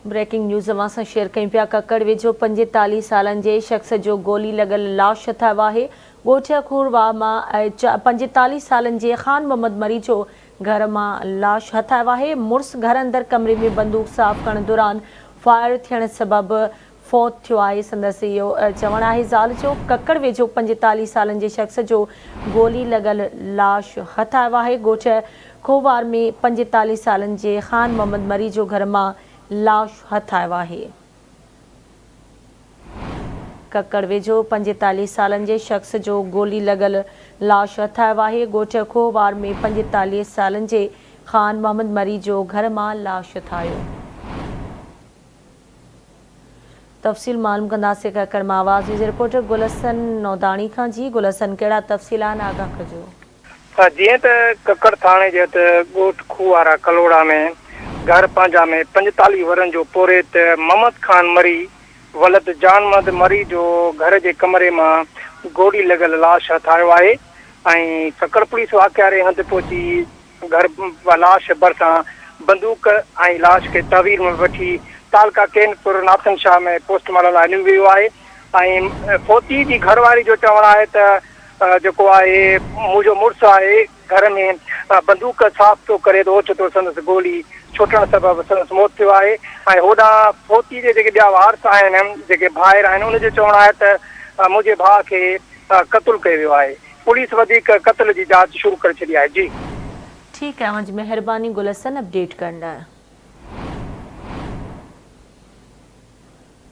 Breaking news اوهان سان share ڪيون پيا ڪڪڙ ويجهو 45 سالن جي شخص جو گولي لڳل لاش هٿ آيو آهي ڳوٺ کور واهه مان 45 سالن جي خان محمد مري جو گهر مان لاش هٿ آيو آهي مڙس گهر اندر ڪمري ۾ بندوق صاف ڪرڻ دوران فائر ٿيڻ سبب فوت ٿيو آهي سندس اهو چوڻ آهي زال جو ڪڪڙ ويجهو 45 سالن جي شخص جو گولي لڳل لاش هٿ آيو آهي ڳوٺ کووار ۾ 45 سالن جي خان محمد مري جو گهر مان لاش هٿ آيو آهي. ڪڪڙ ويجهو 45 سالن جي شخص جو گولي لڳل لاش هٿ آيو آهي ڳوٺ کووار ۾ 45 سالن جي خان محمد مري جو گهر مان لاش هٿ آيو. تفصيل معلوم ڪنداسين ڪڪڙ مان آواز نيوز رپورٽر گل حسن نوداڻي کان جي گل حسن ڪهڙا تفصيل آهن آگاهه ڪجو. جيئن ته ڪڪڙ ٿاڻي جي حد ڳوٺ کوهوارا ڪلهوڙا ۾ گهر پنهنجا ۾ 45 ورهن جو پورهيت محمد خان مري ولد جان محمد مري جو گهر جي ڪمري مان گوڙي لڳل لاش هٿ آيو آهي ۽ ڪڪڙ پوليس واقعاري هنڌ پهچي گهر لاش ڀرسان بندوق ۽ لاش کي تحويل ۾ وٺي تعلقه ڪينپور ناٿن شاهه ۾ پوسٽ مارٽم لاء نيو ويو آهي ۽ فوتي جي گهر واري جو چوڻ آهي ته جيڪو آهي منهنجو مڙس آهي گهر ۾ بندوق صاف پيو ڪري ته اوچتو سندس گولي ڇٽڻ سبب سندس موت ٿيو آهي ۽ هوڏانهن فوتي جي جيڪي ٻيا وارث آهن جيڪي ڀائر آهن ان جو چوڻ آهي ته منهنجي ڀاء کي قتل ڪيو ويو آهي. پوليس وڌيڪ قتل جي جاچ شروع ڪري ڇڏي آهي جي. ٺيڪ آهي اوهان جي مهرباني گل حسن اپڊيٽ ڪرڻ لاء.